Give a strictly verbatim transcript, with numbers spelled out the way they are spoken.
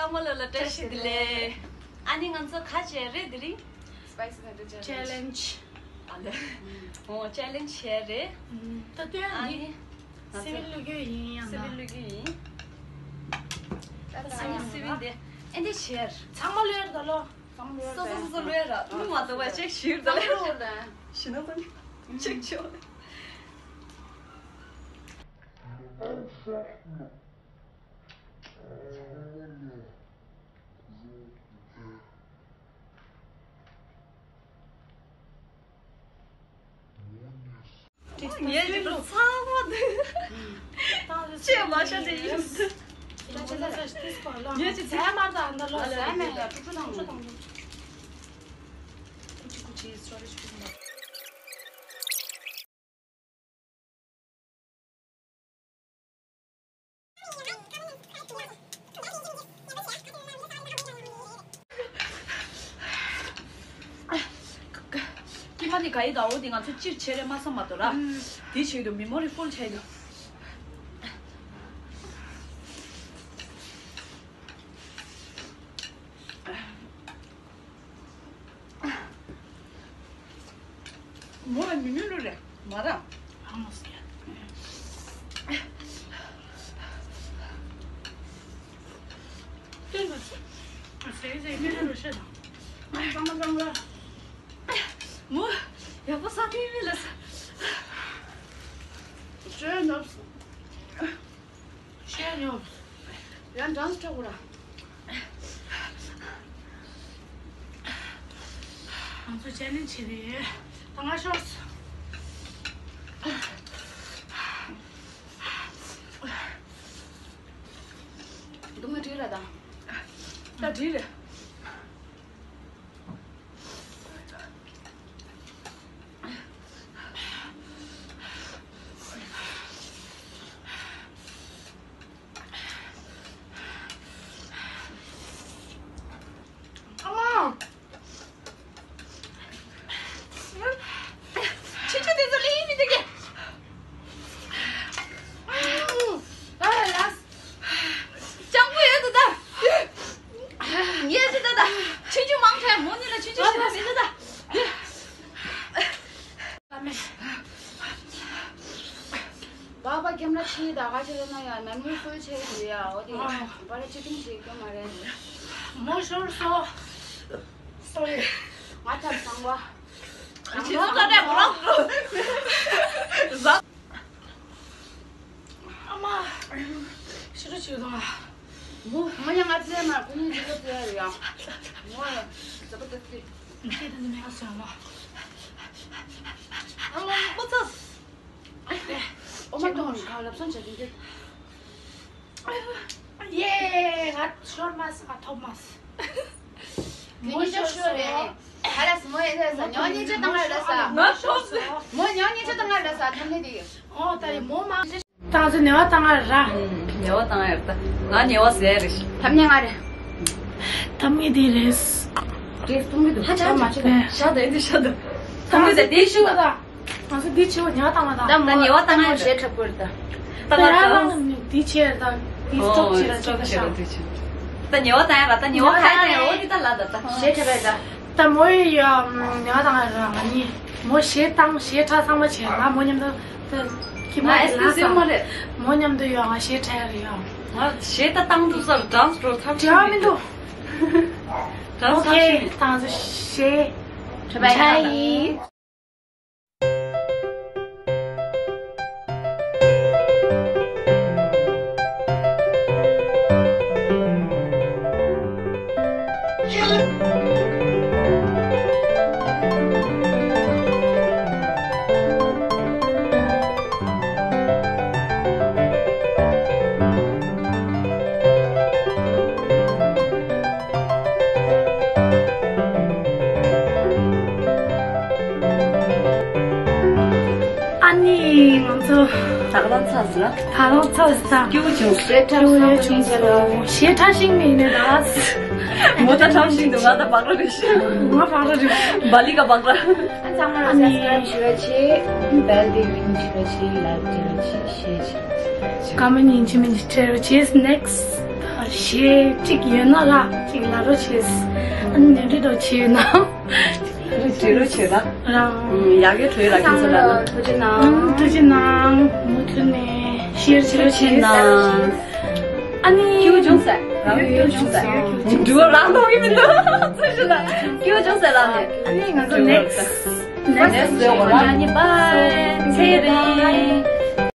ཚང་མ་ལ་ལ་བཀྲ་ཤིས་བདེ་ལེགས། ཨ་ནི་ང་ཚོ་ཁ་བྱས་རེད་དེ་རིང་། Spicy noodle challenge. Challenge. ཨ་ལེ། ཨོ་challenge བྱས་རེད། ད་ལྟ་ཨ་ནི་ང་ཚོ་སི་བིལ་བླུག་རྒྱུ་ཡིན་ཡང་ན། སི་བིལ་བླུག་རྒྱུ་ཡིན། ད་ད་ང་སི་བིལ་དེ་ཨེ་འདི་བྱས། ཚང་མ་བླུགས་ཡོད་ད་ལོ། ཚང་མ་བླུགས་ཡོད། སོ་སོ་སོ་སོ་བླུགས་ཡོད་ར་བླུགས་མ་ཐུབ་པ་ཅིག་ཞུས་ད་ལེ། ཞུ་ན་ད་ཅིག་ཆོག་ལེ། ངས་ཀྱི་ཚང་མ་འདི་ཅེས་མ་ཤ་དེ་ཡིན། ངས་ཀྱི་ཚང་མ་ད་འདི་ལོ་ཟ་ནས་ཡ་ཀུ་ཀུ་དང་ཀུ་ཀུ་དང་ཀུ་ཀུ་ཅེས་ཅོ་རེ་ཅོ་རེ། ཀྱེ་མ་དེ་ག་ཡི་ད་འོ་དེ་ང་ཚོ་སྤྱིར་བྱེད་རེད་མ་བསམ་མ་གཏོགས་ར། དེ་བྱེད་དུ་མི་མོ་རི་ཧྥུལ་བྱས་དུ། མོ་ལ་ཉུང་ཉུང་རུ་རེད་མ་ར། ཨ་མོ་སི་ཡ། སྟོན་པ། ཟེར་ཟེར་ཉུང་ཉུང་རུ་བཤད་དང་། ཙང་མ་ཙང་མ། མོ་ཡག་པོ་ས་ཐིག་མི་ལ་ས། བཤད་ནོ། ཤེས་ཡོད། ཡང་འགྲངས་སུ་སྤྲད་དགོས་ར། ང་ཚོ་ཅེ་ལེན་ཇི་བྱེད་རེད། ད་ང་ཤོར་སོང་། སྡུག་བསྔལ་འདྲི་ར་ད། ད་འདྲི་རེད། ཨ་མ། ཆུ་ཆུ་དེ་ཚོ་ལེན་མི་འདུག་གས། ཨ་ལ། སྤྱང་པོ་ཡོད་འདུག་ད། ངས་ཅི་ད་ད། ཆུ་ཆུ་མང་ཆེ་མོ་གཉིས་ལ་ཆུ་ཆུ་ཞིག་ད་མི་འདུག་ད། བ་བ་ཀེམ་ར་ཆི་ད་ག་ཆི་རེད་ན་ཡ་ན་མི་ཧྥུལ་ཆེ་ཡོད་ཡ། འོ་དེ་བ་ར་ཆི་ཀིམ་ཞིག་ཀེམ་མ་རེད། མོ་ཤོར་སོང་། སོ་རི། ང་ཐབ་ཚང་བ། ང་ཚོ་ད་ལྟ་བ་ར། ཨ་མ། ཤི་རུ་ཆུ་དང་། མོ་མོ་ཡང་ང་ཚོའི་མ་ཁོང་གཉིས་ཀྱི་ལོ་ཙེ་ཡ་ཡ། མོ་ཡང་ཟ་པ་ཏི་ཏི། ཁྱེད་ད་ནི་མེད་ཨ་སོང་ལ། ཨ་མ་མོ་ཚ། ཨོ་མ་ཏོང་ག་ལབ་སོང་བྱ་དེ་འདི། ཡེ་ང་ཤོར་མ་སོང་ང་ཐོབ་མ་སོང་། མོ་ཉིད་ཤོར་ཤོར་རེད། ཧ་ལས་མོ་ཡིན་ས་ཉོ་ཉིན་ཆ་དང་ང་ར་ས། ང་ཤོར་སོང་། མོ་ཉོ་ཉིན་ཆ་དང་ང་ར་ས་ཐམ་ནེ་དེ་ཡོད། ཨོ་ད་ཡི་མོ་མ། ད་ང་ཚོ་ཉེ་བ་བཏང་ང་ར། ཉེ་བ་བཏང་ཡར་ད། ང་ཉེ་བ་ཟེར་རེ་ཞིག་ཐམ་ནེ་ང་རེད། ཐམ་ནེ་དེ་རེད། དེ་སྟོང་གི་འདུག་ཧ་ཅང་མ་ཆེ་ད། ཤ་ད་འདི་ཤ་ད། ཐམ་ནེ་ད་དེ་ཤི་བ་ད། ང་ཚོ་འདི་ཆེ་བ་ཉེ་བ་བཏང་ང་ད། ད་ཉེ་བ་བཏང་ང་ཞེ་དྲག་པོ་རེད་ད། ད་ང་ད་ལ་འདི་ཆེ་རེད་ད། འདི་སྟོབས་ཆེ་ར་ཆེ་ད་ཤ། ད་ཉེ་བ་བཏང་ཡ་ར་ད་ཉེ་བ་ཁ་ཡ་ད་ཡ་འོ་འདི་ད་ལ་ད་ད། ཞེ་དྲག་པོ་རེད་ད། ད་མོ་ཡི་ཡ་ཉེ་བ་བཏང་ཡ་ར་ང་གཉིས་མོ་ཞེ་བཏང་ཞེ་ཁྲ་ཚང་མ་བྱས་ང་མོ་མཉམ་དུ་ད་ཁྱི་མོ་ང་ཨེ་སི་ལ་ས་མ་རེད། མོ་མཉམ་དུ་ཡ་ང་ཞེ་ཁྲ་ཡ་ར་ཡ། ང་ཞེ་ད་བཏང་དུ་སར་གྲངས་སྤྲོ་ཐབས་བྲལ་མི་འདུག་གྲངས་ཨོ་ཁེ་ཐབས་ད་ང་ཚོ་ཞེ་ཁྲ་ཡི། ཨ་ནི་ང་ཚོ་ད་ག་རང་ཚར་ཟིན་ན། ད་ག་རང་ཚར་ཟིན་ན། སྐྱིད་པོ་བྱུང་། ཞེ་དྲག་སྐྱིད་པོ་བྱུང་ཟེར་ལ། ཞེ་དྲག་ཤིང་མིན་ནས་ད། མོ་ད་ཁྲམ་ཤིང་འདུག་ང་ད་བག་ར་རེད། ང་བག་ར་རེད། བ་ལི་ག་བག་ར། ཨ་ཚང་མ་ལ་subscribe ཞུ་བ་ཆེ། bell དེ་ring ཞུ་བ་ཆེ། like བྱེད་བ་ཆེ། share བྱེད་བ་ཆེ། ཀ་མེན་ཡིན་གཅིག་མིན་གཅིག་བྲལ་བ་ཆེ། next གཞས་གཅིག་ཡོད་ན་ར་གཅིག་ལབ་རོགས་བྱེད། ཨ་ནི་ནོར་འཁྲུལ་འདྲ་བྱས་ཡོད་ན། འགྲིག་རོགས་བྱེད་ད། རང་། ཡག་གི་གྲོས་ལ་ཁྱེད་ཚོ་ལ། ཐུགས་རྗེ་གནང་། ཐུགས་རྗེ་གནང་། མུ་མཐུད་ནས་ཤེར་བྱེད་རོགས་བྱེད་གནང་། ཨ་ནི་སྐྱིད་པོ་བྱུང་ཟེར། རང་སྐྱིད་པོ་བྱུང་ཟེར། འགྲུལ་བ་རང་གཏོང་གི་མི་འདུག་ཚུལ་ཞིག་ལ་སྐྱིད་པོ་བྱུང་ཟེར་ལབ་ནས། ཨ་ནི་ང་ཚོ་next next video ལ་ཡང་ནི་bye ཚེ་རིང་།